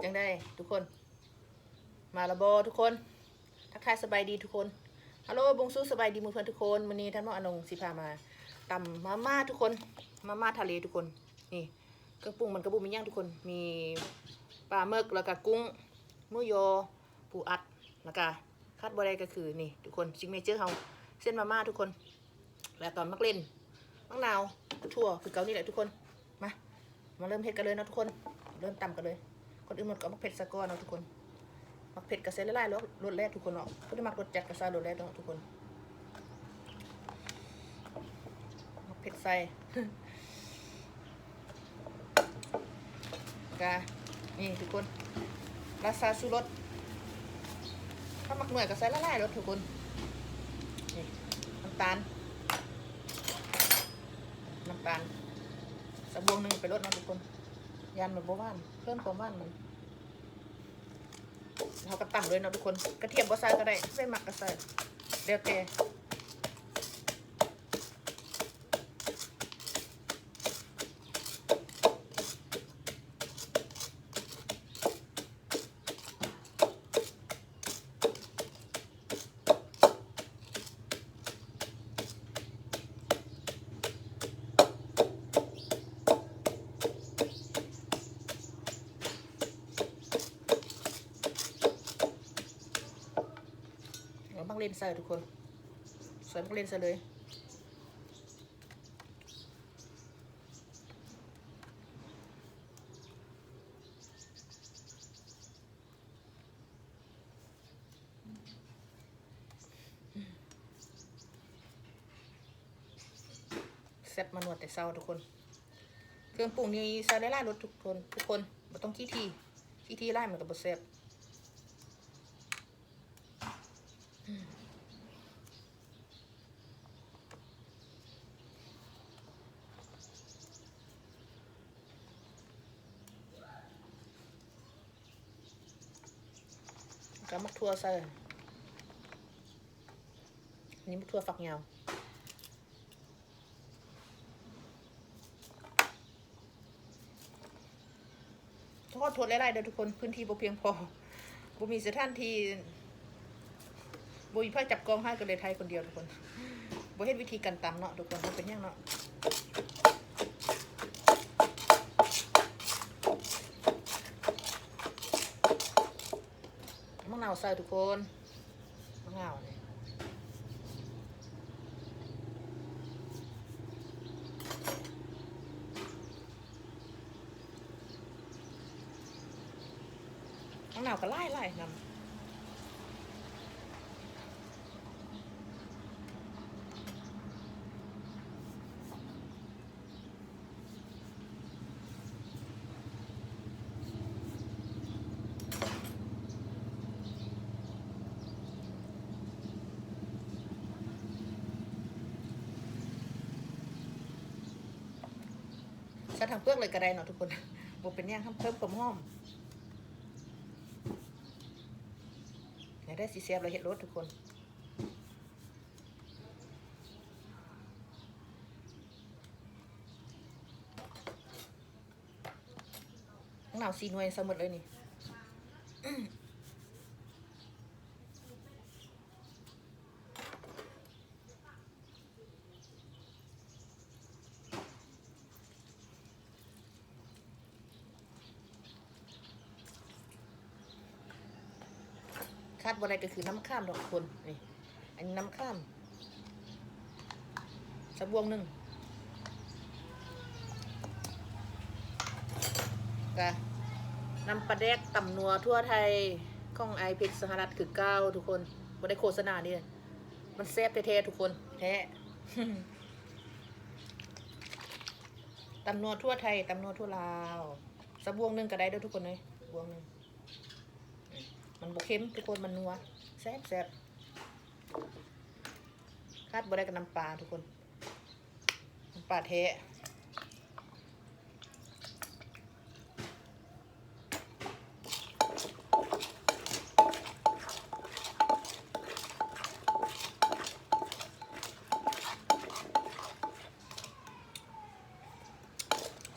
ຈັ່ງໃດທຸກຄົນ? ມາລະບໍ່ທຸກຄົນ? ທັກທາຍສະບາຍດີທຸກຄົນ. ຮັລໂຫຼ ບົງຊູ ສະບາຍດີໝູ່ເພື່ອນທຸກຄົນ. ມື້ນີ້ທ່ານໝໍອານົງຊິພາມາຕຳມາມ່າທຸກຄົນ, ມາມ່າທະເລທຸກຄົນ. ນີ້ ເຄື່ອງປຸງມັນກໍບໍ່ມີຫຍັງທຸກຄົນ, ມີປາໝຶກ ແລ້ວກະກຸ້ງ, ໝູຍົ, ປູອັດ, ແລ້ວກະຂາດບໍ່ໄດ້ກໍຄືນີ້ທຸກຄົນ, ຊິກເນເຈີເຮົາ ເສັ້ນມາມ່າທຸກຄົນ. ແລ້ວກໍໝາກເລັ່ນ, ໝາກນາວ, ຖົ່ວ ຄືເກົ່ານີ້ແຫຼະທຸກຄົນ. ມາ ມາເລີ່ມເຮັດກັນເລີຍເນາະທຸກຄົນ, ເລີ່ມຕຳກັນເລີຍ. ກ່ອນອື່ນໝົດກໍເອົາໝາກເຜັດໃສ່ກ່ອນເນາະທຸກຄົນ. ໝາກເຜັດກໍໃສ່ຫຼາຍໆໂລດແຫຼະທຸກຄົນເນາະ, ຜູ້ໃດມັກລົດຈັດກໍໃສ່ໂລດແຫຼະເນາະທຸກຄົນ. ໝາກເຜັດໃສ່ ກະນີ້ທຸກຄົນ, ລາຊາຊູລົດ, ຖ້າມັກໜ້ອຍກໍໃສ່ຫຼາຍໆໂລດທຸກຄົນ. ນີ້ ນ້ຳຕານ, ນ້ຳຕານ ສະບວງໜຶ່ງໄປໂລດເນາະທຸກຄົນ, ຢ້ານມັນບໍ່ຫວານ, ເພີ່ມຄວາມຫວານມັນ. ເຮົາກໍຕຳເລີຍເນາະທຸກຄົນ, ກະທຽມບໍ່ໃສ່ກໍໄດ້, ໃສ່ໝາກກໍໃສ່ ແລ້ວແຕ່. ເອົາໝາກເລັ່ນໃສ່ທຸກຄົນ, ໃສ່ໝາກເລັ່ນໃສ່ເລີຍ. ແຊບ ມານວດແຕ່ເຊົ້າທຸກຄົນ. ເຄື່ອງປຸງນີ້ໃສ່ຫຼາຍໆໂລດທຸກຄົນ, ທຸກຄົນ ບໍ່ຕ້ອງຂີ້ຖີ່, ຂີ້ຖີ່ຫຼາຍມັນກໍບໍ່ແຊບ. ກໍໝາກຖົ່ວໃສ່, ນີ້ໝາກຖົ່ວຝັກຍາວ. ຂໍໂທດຫຼາຍໆເດີທຸກຄົນ, ພື້ນທີ່ບໍ່ພຽງພໍ, ບໍ່ມີສະຖານທີ່, ບໍ່ມີໃຜຈັບກ້ອງໃຫ້, ກໍເລີຍຖ່າຍຄົນດຽວທຸກຄົນ. ບໍ່ເຫັນວິທີການຕຳເນາະທຸກຄົນ, ບໍ່ເປັນຫຍັງເນາະ. ໝາກນາວໃສ່ທຸກຄົນ, ໝາກນາວນີ້ ໝາກນາວກໍຫຼາຍໆນຳ. ໃສ່ທັງເປືອກເລີຍກໍໄດ້ເນາະທຸກຄົນ, ບໍ່ເປັນຫຍັງ, ເພີ່ມຄວາມຫອມ. ແນວໃດຊິແຊບລະເຮັດໂລດທຸກຄົນ. ໝາກນາວສີ່ໜ່ວຍໃສ່ໝົດເລີຍນີ້. ຂາດບໍ່ໄດ້ກໍຄືນ້ຳມະຂາມດອກທຸກຄົນ. ນີ້ ອັນນີ້ນ້ຳມະຂາມ ສະບວງໜຶ່ງ, ກະນ້ຳປາແດກຕຳນົວທົ່ວໄທຂອງອ້າຍເພັດສະຫະລັດຄືເກົ່າທຸກຄົນ, ບໍ່ໄດ້ໂຄສະນາເດ້. ມັນແຊບແທ້ໆທຸກຄົນ, ແທ້. ຕຳນົວທົ່ວໄທ, ຕຳນົວທົ່ວລາວ, ສະບວງໜຶ່ງກໍໄດ້ເດີທຸກຄົນເອີຍ, ບວງໜຶ່ງ. ມັນບໍ່ເຄັມທຸກຄົນ, ມັນນົວ, ແຊບໆ. ຂາດບໍ່ໄດ້ກໍນ້ຳປາທຸກຄົນ, ນ້ຳປາແທ້.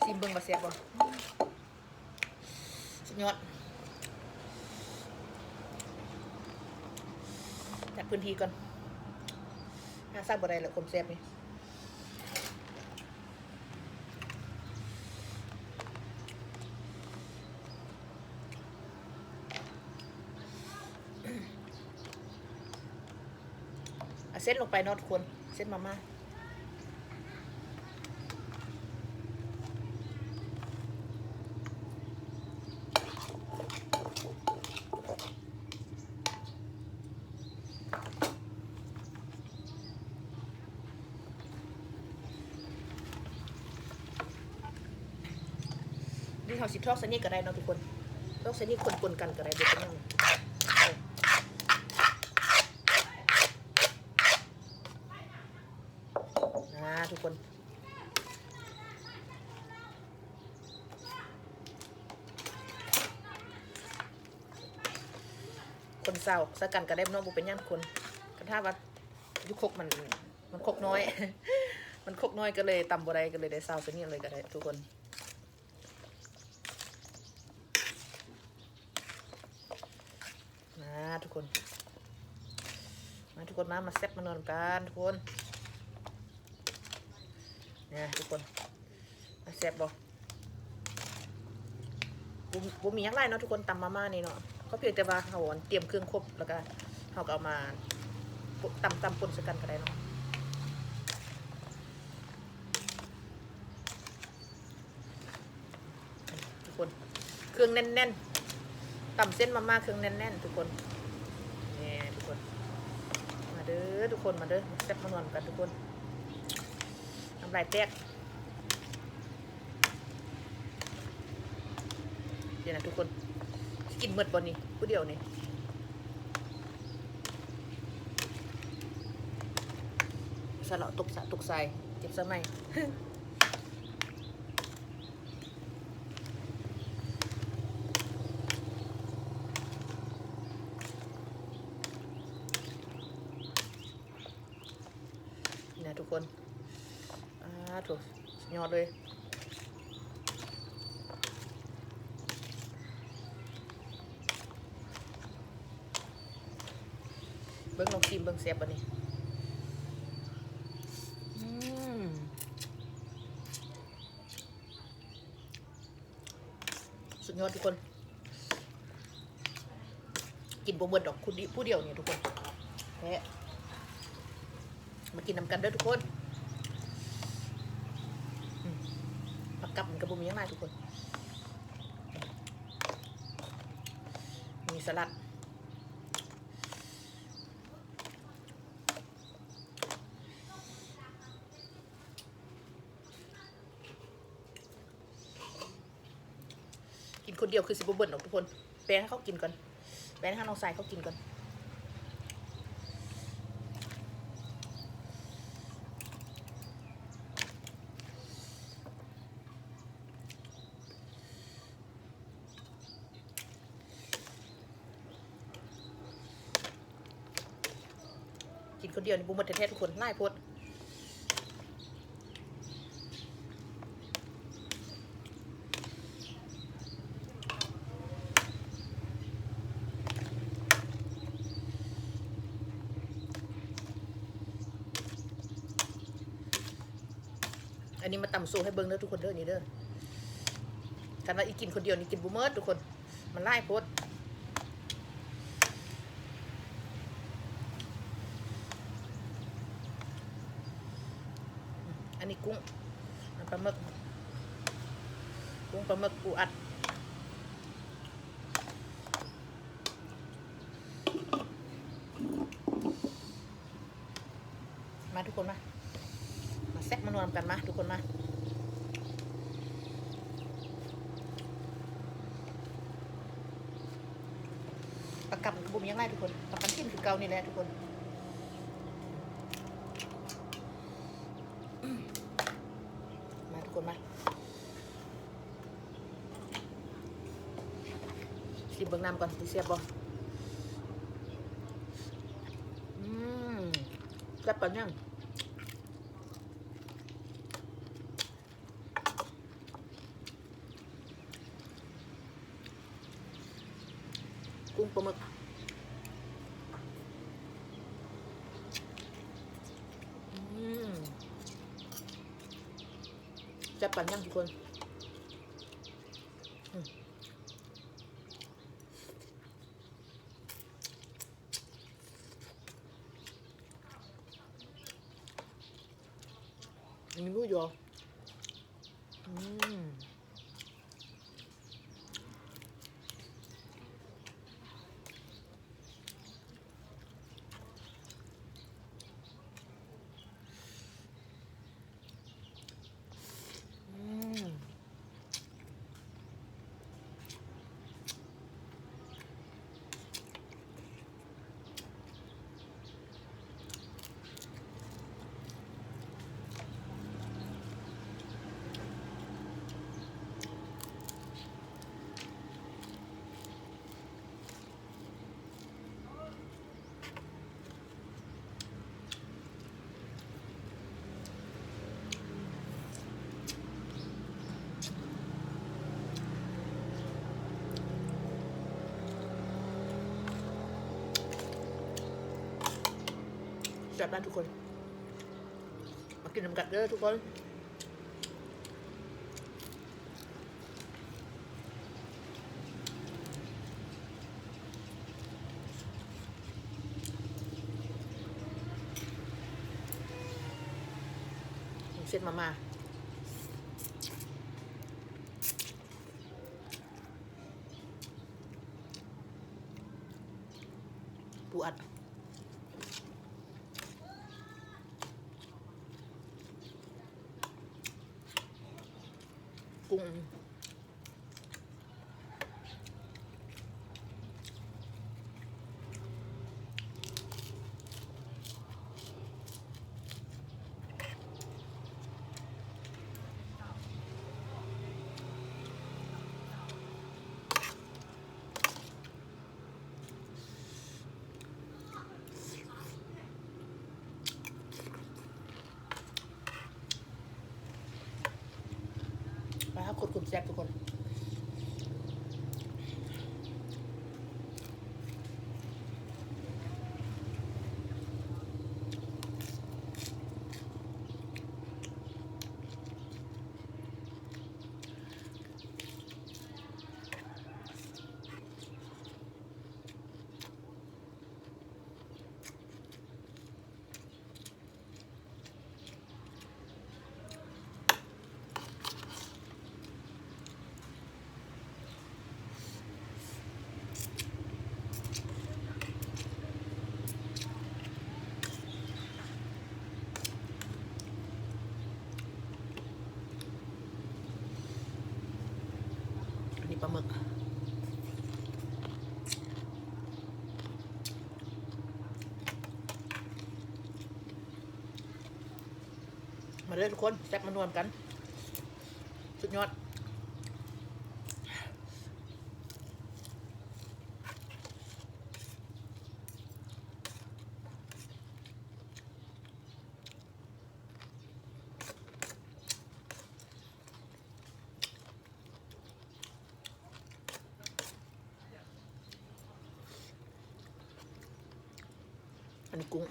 ຊີມເບິ່ງວ່າແຊບບໍ່? ສຸດຍອດ. ຈັດພື້ນທີ່ກ່ອນ ຫາໃສ່ບໍ່ໄດ້ແລ້ວ ຄວາມແຊບນີ້. ເອົາເສັ້ນລົງໄປເນາະທຸກຄົນ ເສັ້ນມາມ່າ. ຫຼືເຮົາຊິທອດໃສ່ນີ້ກໍໄດ້ເນາະທຸກຄົນ ທອດໃສ່ນີ້ຄົນໆກັນກໍໄດ້ ບໍ່ເປັນຫຍັງ. ອ່າ ທຸກຄົນ ຄົນຊາວໃສ່ກັນກໍໄດ້ເນາະ ບໍ່ເປັນຫຍັງທຸກຄົນ. ຄັນຖ້າວ່າຢູ່ຄົກມັນ ມັນຄົກນ້ອຍ ມັນຄົກນ້ອຍກໍເລີຍຕຳບໍ່ໄດ້ ກໍເລີຍໄດ້ຊາວໃສ່ນີ້ເລີຍກໍໄດ້ທຸກຄົນ. ມາທຸກຄົນ ມາທຸກຄົນ ມາ ມາແຊບມານວນກັນທຸກຄົນ. ນີ້ທຸກຄົນ ມາແຊບບໍ່? ບໍ່ ບໍ່ມີຫຍັງຫຼາຍເນາະທຸກຄົນ ຕຳມາມ່ານີ້ເນາະ ກໍພຽງແຕ່ວ່າເຮົາຕຽມເຄື່ອງຄົບ ແລ້ວກໍເຮົາກໍເອົາມາ ຕຳ ຕຳປົນໃສ່ກັນກໍໄດ້ເນາະ. ທຸກຄົນ ເຄື່ອງແໜ້ນໆ ຕຳເສັ້ນມາມ່າເຄື່ອງແໜ້ນໆ ທຸກຄົນ. ນີ້ທຸກຄົນ ມາເດີທຸກຄົນ ມາເດີ ມາແຊບມານວນກັນທຸກຄົນ. ນ້ຳລາຍແຕກ ດຽວນະທຸກຄົນ ຊິກິນໝົດບໍ່ນີ້ ຜູ້ດຽວນີ້? ສະເລາະຕົກສະຕົກຊາຍ ເກັບສະໄໝ. ນີ້ນະທຸກຄົນ ອາ ໂທ້ ສຸດຍອດເລີຍ. ເບິ່ງ ລອງຊີມເບິ່ງ ແຊບບໍ່ນີ້? ອືມ ສຸດຍອດທຸກຄົນ ກິນບໍ່ໝົດດອກ ຜູ້ດຽວ ຜູ້ດຽວນີ້ທຸກຄົນ ແທ້. ມາກິນນຳກັນເດີທຸກຄົນ. ອືມ ຜັກກັບມັນກໍບໍ່ມີຫຍັງຫຼາຍທຸກຄົນ ມີສະຫຼັດ. ກິນຄົນດຽວຄືຊິບໍ່ເບິດດອກທຸກຄົນ ແບ່ງໃຫ້ເຂົາກິນກ່ອນ ແບ່ງໃຫ້ນ້ອງຊາຍເຂົາກິນກ່ອນ. ກິນຄົນດຽວນີ້ບໍ່ໝົດແທ້ໆ ທຸກຄົນ ຫຼາຍໂພດ. ອັນນີ້ມາຕຳໂຊໃຫ້ເບິ່ງເດີທຸກຄົນເດີ ນີ້ເດີ. ຄັນວ່າອີ່ກິນຄົນດຽວນີ້ກິນບໍ່ໝົດທຸກຄົນ ມັນຫຼາຍໂພດ. ອັນນີ້ກຸ້ງ ອັນປາໝຶກ ກຸ້ງ ປາໝຶກ ປູອັດ. ມາທຸກຄົນມາ ມາແຊບມານວນຳກັນ ມາທຸກຄົນມາ. ປາກັບກໍບໍ່ມີຫຍັງຫຼາຍທຸກຄົນ ປາກັນກິນຄືເກົ່ານີ້ແຫຼະທຸກຄົນ. ມາທຸກຄົນມາ ຊິມເບິ່ງນ້ຳກ່ອນ ຊິແຊບບໍ່? ອືມ ແຊບປານຫຍັງ? ກຸ້ງ ປາໝຶກ. ແຊບປານຫຍັງທຸກຄົນ ອືມ ມີໝູຢູ່ ອືມ. ແຊບນະທຸກຄົນ ມາກິນນຳກັນເດີທຸກຄົນ. ເສັ້ນມາມ່າ ປູອັດ ກຸ້ງ. ປາ ໂຄດ ໂຄດແຊບທຸກຄົນ. ອັນນີ້ປາໝຶກ. ມາເດີທຸກຄົນ ແຊບມານວມກັນ ສຸດຍອດ. ອັນນີ້ກຸ້ງ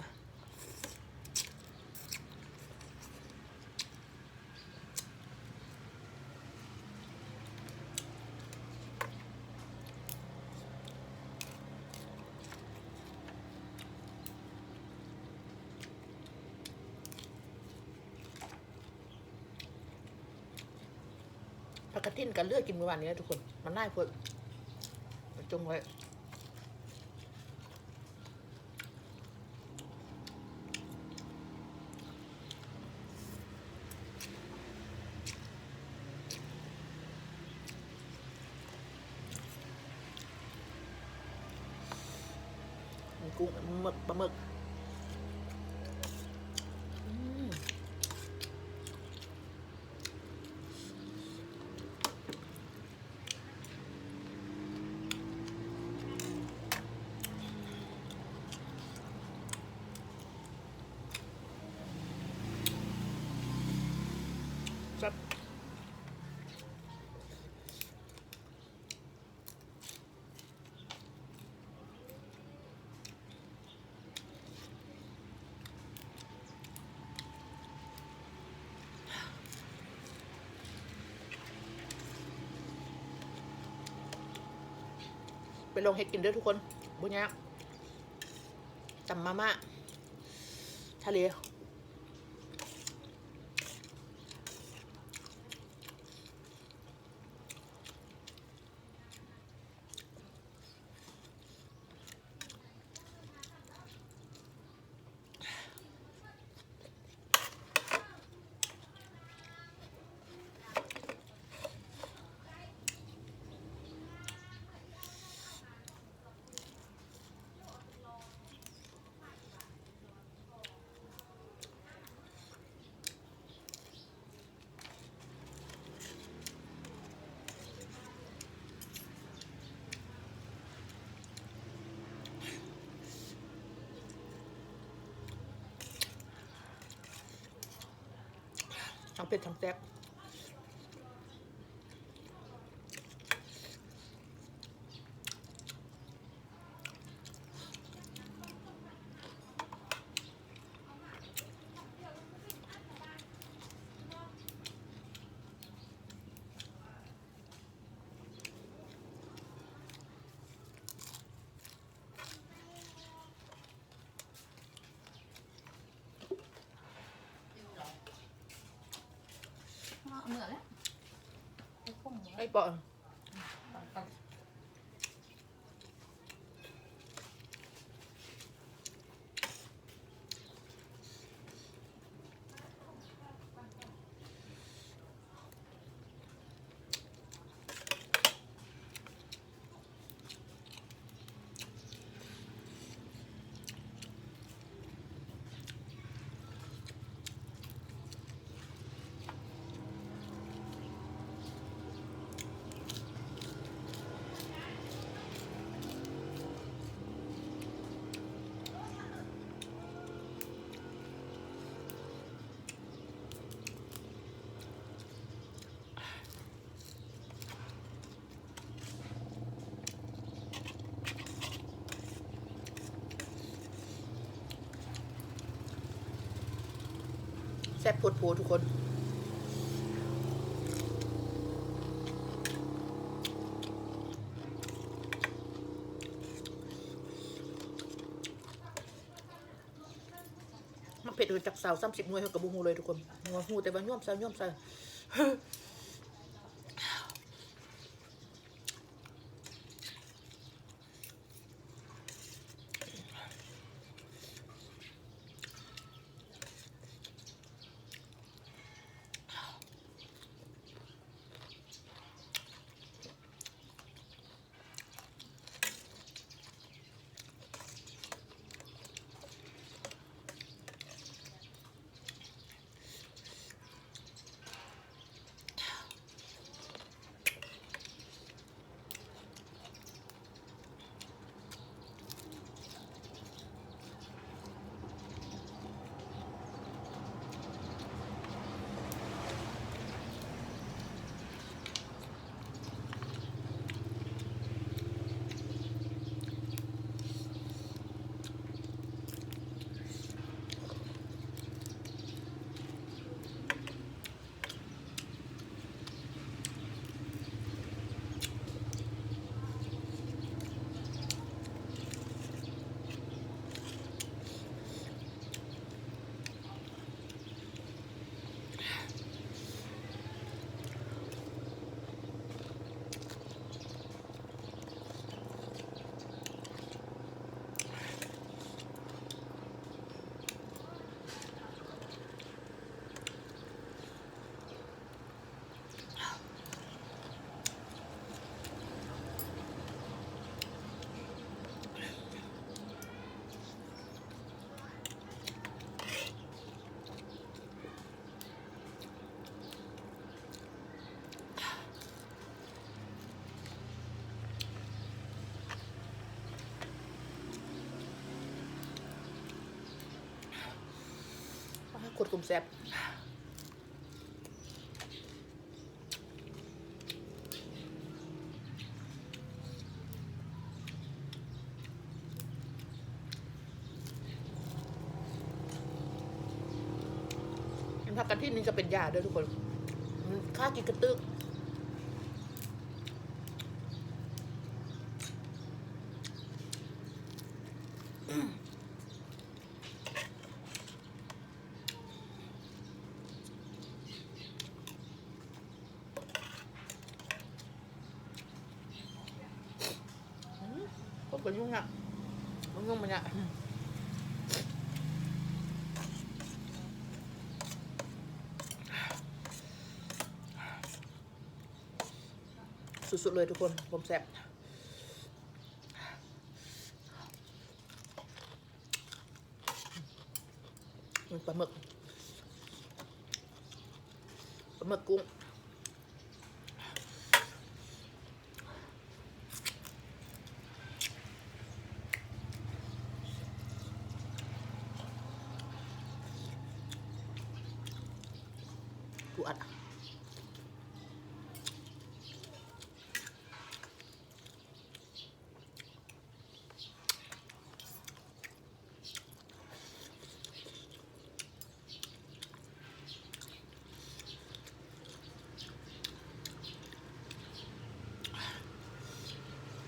ຜັກກະຕິ່ນກະເລືອກກິນມື້ວານນີ້ແຫຼະທຸກຄົນ ມັນຫຼາຍໂພດ ມັນຈົ່ງໄວ້. ມີກຸ້ງ ໝຶກ ປາໝຶກ ອືມ. ແຊບ. ໄປລອງເຮັດກິນເດີ້ທຸກຄົນ ບໍ່ຍາກ. ຕຳມາມ່າທະເລ. ທັງເຜັດທັງແຊບ. ເອົາເມືອແລ້ວ ໄອ້ປອນ. ແຊບໂພດໂພທຸກຄົນ. ມັນເຜັດ ເຮົາຈັກຊາວສາມສິບໜ່ວຍ ເຮົາກໍບໍ່ຮູ້ເລີຍທຸກຄົນ. ເຮົາຮູ້ແຕ່ວ່າຍອມໃສ່ ຍອມໃສ່. ໂຄດກົມແຊບ. กินผักกระถินนี่จะเป็นยาเด้อทุกคน มันฆ่ากินกระตึก ບໍ່ຫຍຸ້ງຍາກ ບໍ່ຫຍຸ້ງບໍ່ຍາກ ສຸດໆເລີຍທຸກຄົນ ຄວາມແຊບ. ປາໝຶກ ປາໝຶກ ກຸ້ງ ປູອັດ.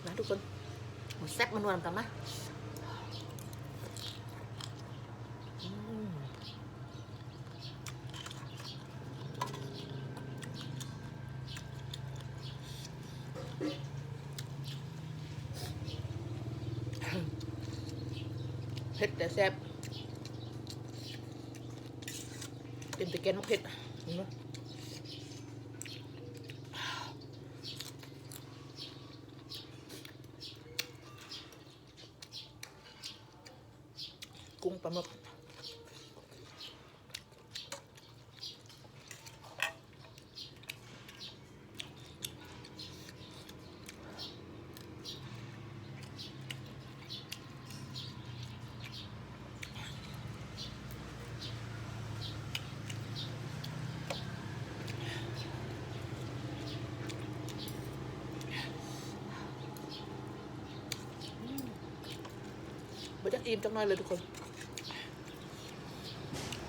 ມາທຸກຄົນ ມາແຊບມານົວນຳກັນມາ. ອືມ ເຜັດແຕ່ແຊບ ເຕັມແຕ່ແກ່ນໝາກເຜັດ ເຫັນບໍ່? ກຸ້ງປາໝຶກ ບໍ່ຢາກອີ່ມຈັກໜ້ອຍເລີຍທຸກຄົນ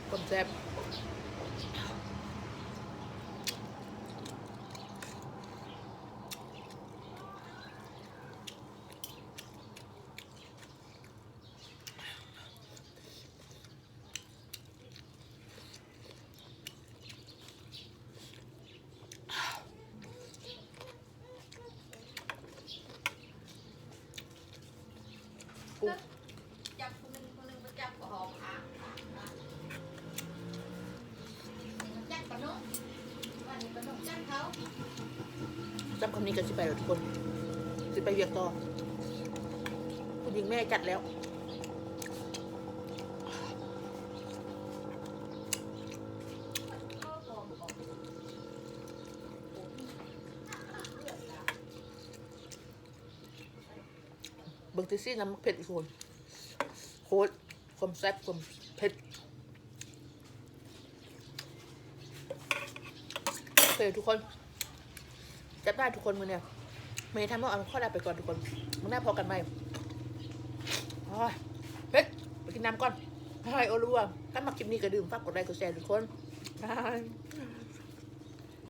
ຄວາມແຊບ. ຈ້ຳຄຳນີ້ກໍຊິໄປແລ້ວທຸກຄົນ ຊິໄປວຽກຕໍ່ ຜູ້ຍິງແມ່ຈັດແລ້ວ. ເບິ່ງຕິຊີນ້ຳໝາກເຜັດທຸກຄົນ ໂຄດຄວາມແຊບ ຄວາມເຜັດ. ໂອເຄທຸກຄົນ ແຊບຫຼາຍທຸກຄົນ ມື້ນີ້ ມື້ນີ້ທາງນ້ອງອາມຂໍລາໄປກ່ອນທຸກຄົນ ມື້ໜ້າພໍ້ກັນໃໝ່. ໂອ້ຍ ເຜັດ ໄປກິນນ້ຳກ່ອນ. ໂອ້ຍ ໂອລະວົງ ຖ້າມັກຄລິບນີ້ກໍຢ່າລືມຝາກກົດໄລກົດແຊທຸກຄົນ. ບາຍ.